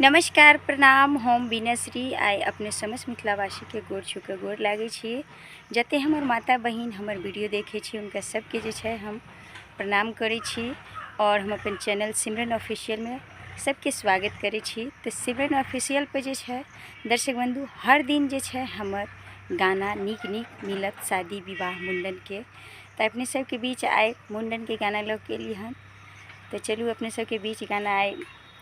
नमस्कार प्रणाम, हम बीनाश्री। आइ अपने समस्त मिथिलावासीके गोर छूके गोर लागै छी। जते हमर माता बहिन हमर वीडियो देखै छी हुनका सबके जे छै हम प्रणाम करै छी और हम अपन चैनल सिमरन ऑफिशियलमे सबके स्वागत करै छी। तऽ सिमरन ऑफिशियल पर जे छै दर्शक बंधु हर दिन जे छै हमर गाना नीक नीक मिलत शादी विवाह मुंडनके। तऽ अपने सबके बीच आइ मुंडनके गाना लऽ के एली हन। तऽ चलू अपने सबके बीच गाना आइ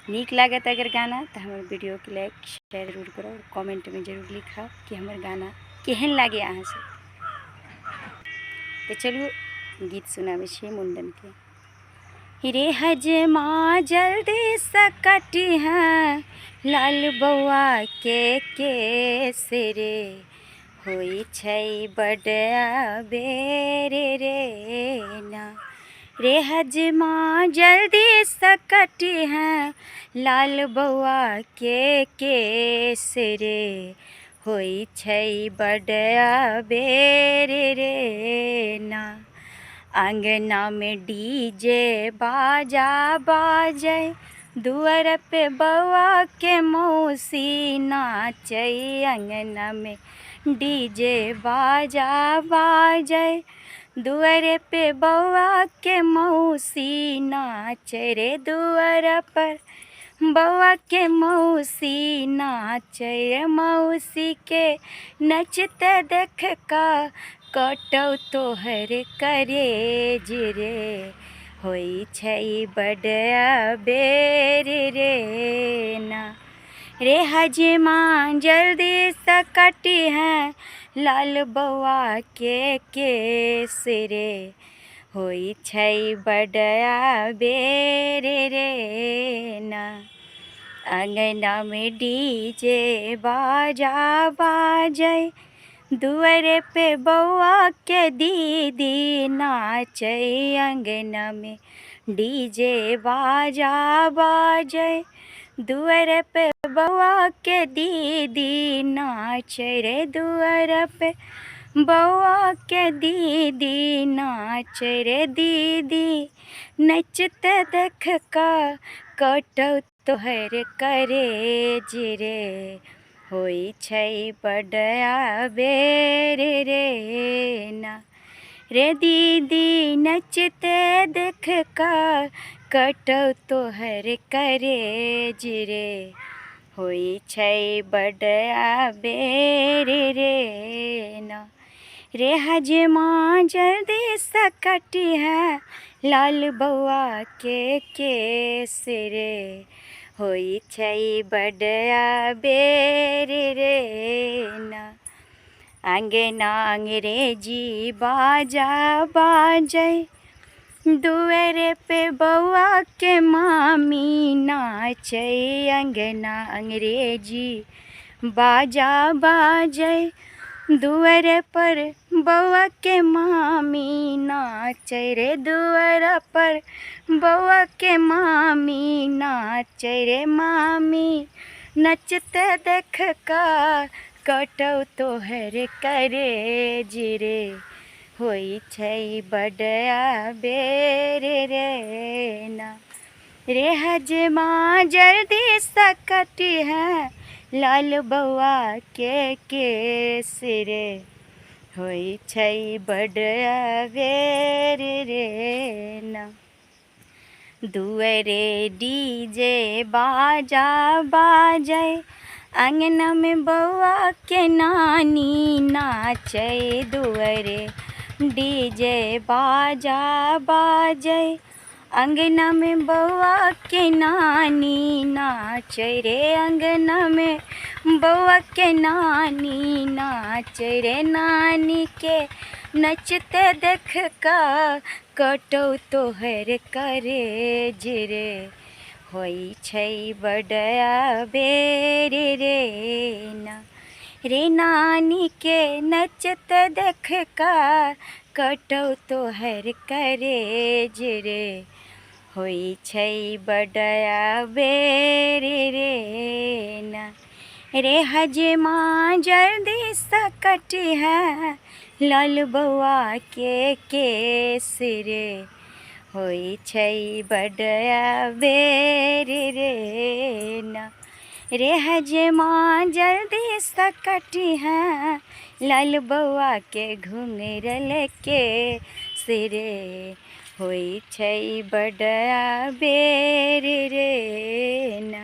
नीक लागत अगर गाना तऽ हमर वीडियोके लाइक शेयर जरूर करू और कमेंटमे जरूर लिखब कि हमर गाना केहन लागै अहाँ सब। तऽ चलू गीत सुनाबै छी मुंडनके। रे हजमा जल्दी से कटी है लाल बौआ के केस रे, होइ छै बड अबेर रे ना। रे हजमा जल्दी से कटी है लाल बौआ के केस रे, होइ छै बड अबेर रे ना। अंगना में डीजे बाजा बाजै, दुआर पे बौआ के मौसी नाचै। अंगना में डीजे बाजा बाजै, दुआर पे बौआ के मौसी नाचै रे। दुआर पर बौआ के मौसी नाचै रे, मौसी के नचते देख कऽ कटौ तोहर करेज रे, होइ छै बड अबेर रे ना। रे हजमा जल्दी से कटी है लाल बौआ के केस रे, होइ छै बड अबेर रे ना। अंगना में डीजे बाजा बाजै, दुआरे पे बौआ के दीदी नाचै। अंगना में डीजे बाजा बाजै, दुआरे पे बौआ के दीदी नाचै रे। दुआरे पे बौआ के दीदी नाचै रे, दीदी नचते देख कऽ कटौ तोहर करेज रे, होइ छै बड अबेर रे ना। रे दीदी नचते देख कऽ कटौ तोहर करेज रे, होइ छै बड अबेर रे ना। रे हजमा जल्दी से कटी है लाल बौआ के केस रे, होइ छै बड अबेर रे ना। अंगना अंग्रेजी बाजा बाजै, दुआरे पे बौआ के मामी नाचै। अंगना अंग्रेजी बाजा बाजै, दुआरे पर बौआ के मामी नाचै रे। दुआर पर बौआ के मामी नाचै रे, मामी नचते देख कऽ कटौ तोहर करेज रे, होइ छै बड अबेर रे ना। रे हजमा जल्दी से कटी है लाल बौआ के केस रे, होइ छै बड अबेर रे ना। दुआरे डीजे बाजा बाजै, अंगना में बौआ के नानी नाचै। दुआरे डीजे बाजा बाजै, अंगना में बौआ के नानी नाचै रे। अंगना में बौआ के नानी नाचै रे, नानी के नचते देख कऽ कटौ तोहर करेज रे, होइ छै बड अबेर रे ना। रे नानी के नचते देख कऽ कटौ तोहर करेज रे, होइ छै बड अबेर रे ना। रे हजमा जल्दी से कटी है लाल बौआ के केस रे, होइ छै बड अबेर रे ना। रे हजमा जल्दीसँ कटिहेँ लाल बौआके घुङ्घरल केश रे, होइ छै बड्ड अबेर रे ना।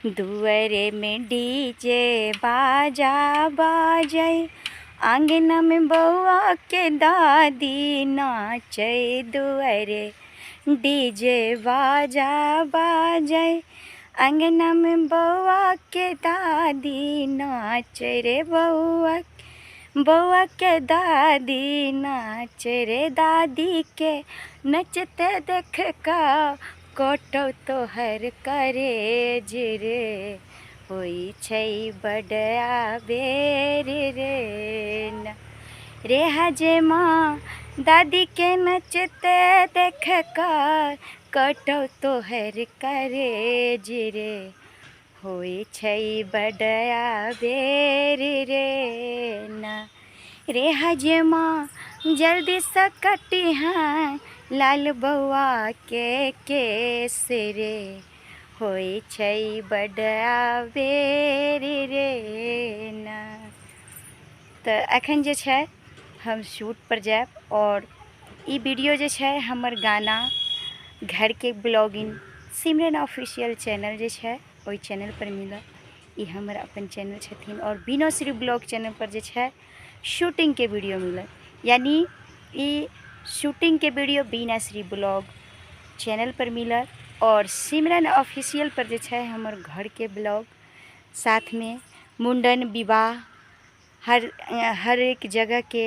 दुअरेमे डीजे बाजा बाजै, आङ्गनामे बौआके दादी नाचै। दुअरे डीजे बाजा बाजै, अङ्गनामे बौआके दादी नाचै रे, बौआ बौआके दादी नाचै रे। दादीके नचते देख कऽ कटौ तोहर करेज रे, होइ छै बड्ड आबेर रे ना। रे हजमा दादीके नचते देख कऽ कटौ तोहर करेज रे, होइ छै बड्ड आबेर रे ना। रे हजमा जल्दीसँ कटिहेँ लाल बौआके केश रे, होइ छै बड्ड आबेर रे ना। तऽ एखन जे छै हम शूटपर जायब आओर ई वीडियो जे छै हमर गाना घरके ब्लॉगिंग सिमरन ऑफिशियल चैनल जे छै ओहि चैनलपर मिलत। ई हमर अपन चैनल छथिन आओर बीना श्री ब्लॉग चैनलपर जे छै शूटिंगके वीडियो मिलत, यानी ई शूटिंगके वीडियो बीना श्री ब्लॉग चैनलपर मिलत आओर सिमरन ऑफिशियल पर जे छै हमर घरके ब्लॉग, साथमे मुण्डन विवाह हर हर एक जगहके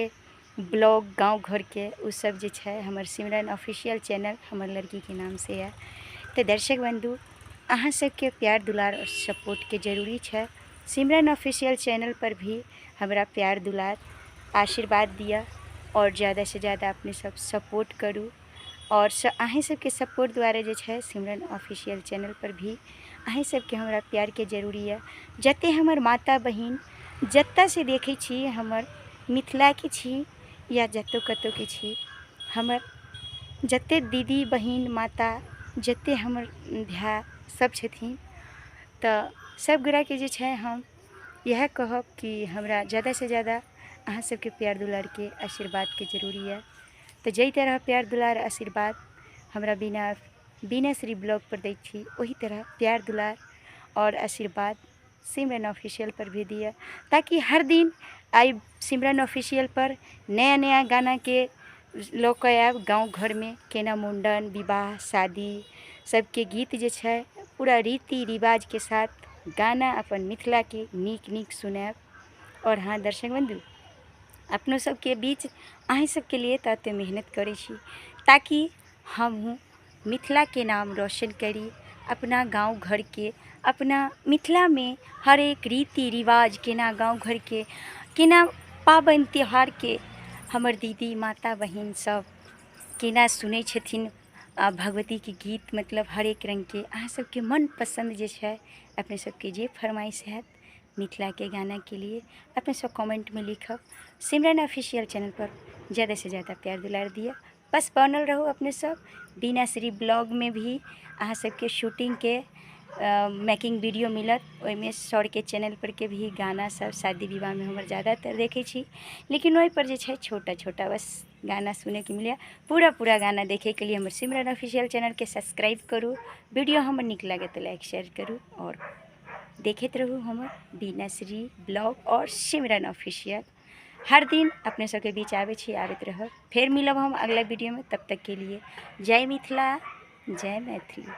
ब्लॉग गाँव घरके ओ सब जे छै हमर सिमरन ऑफिशियल चैनल हमर लड़कीके नामसँ यऽ। तऽ दर्शक बन्धु, अहाँ सबके प्यार दुलार आओर सपोर्टके जरूरी छै। सिमरन ऑफिशियल चैनल पर भी हमरा प्यार दुलार आशीर्वाद दिअ आओर ज्यादासँ ज्यादा अपने सब सपोर्ट करू आओर अहीँ सबके सपोर्ट द्वारा जे छै सिमरन ऑफिशियल चैनल पर भी अहीँ सबके हमरा प्यारके जरूरी यऽ। जते हमर माता बहिन जतऽसँ देखै छी, हमर मिथिलाके छी या जतऽ कतौके छी, हमर जते दीदी बहिन माता जते हमर भाय सब छथिन, तऽ सब गोटाके जे छै हम इएह कहब कि हमरा ज्यादासँ ज्यादा अहाँ सबके प्यार दुलारके आशीर्वादके जरूरी यऽ। तऽ जाहि तरह प्यार दुलार आशीर्वाद हमरा बिना बीना श्री ब्लॉग पर दै छी, ओही तरह प्यार दुलार आओर आशीर्वाद सिमरन ऑफिशियल पर भी दिअ, ताकि हर दिन आइ सिमरन ऑफिशियल पर नया नया गानाके लऽ कऽ आयब। गाँव घरमे केना मुण्डन विवाह शादी सबके गीत जे छै पूरा रीति रिवाजके साथ गाना अपन मिथिलाके नीक नीक सुनायब। आओर हँ दर्शक बन्धु, अपनो सबके बीच अहीँ सबके लिए तऽ एतेक मेहनत करै छी, ताकि हमहूँ मिथिलाके नाम रोशन करी, अपना गाँव घरके, अपना मिथिलामे हर एक रीति रिवाज केना गाँव घरके केना पाबनि त्योहारके हमर दीदी माता बहिन सब केना सुनै छथिन आ भगवतीके गीत, मतलब हरेक रङ्गके अहाँ सबके मन पसन्द जे छै, अपने सबके जे फरमाइश हैत मिथिलाके गानाके लिए अपने सब कमेंटमे लिखब। सिमरन ऑफिशियल चैनल पर ज़्यादासँ ज़्यादा प्यार दुलार दिअ। बस बनल रहू अपने सब। बीना श्री ब्लॉगमे भी अहाँ सबके शूटिंगके मेकिंग वीडियो मिलत। ओहिमे सरके चैनल पर के भी गाना सब शादी विवाहमे हमर ज़्यादातर देखै छी, लेकिन ओहिपर जे छै छोटा छोटा बस गाना सुनैके मिलैए। पूरा पूरा गाना देखैके लिए हमर सिमरन ऑफिशियल चैनलके सब्सक्राइब करू। वीडियो हमर नीक लागत तऽ लाइक शेयर करू आओर देखैत रहू हमर बीना श्री ब्लॉग आओर सिमरन ऑफिशियल। हर दिन अपने सबके बीच आबै छी, आबैत रहब। फेर मिलब हम अगला वीडियोमे, तब तक के लिए जय मिथिला, जय मैथिली।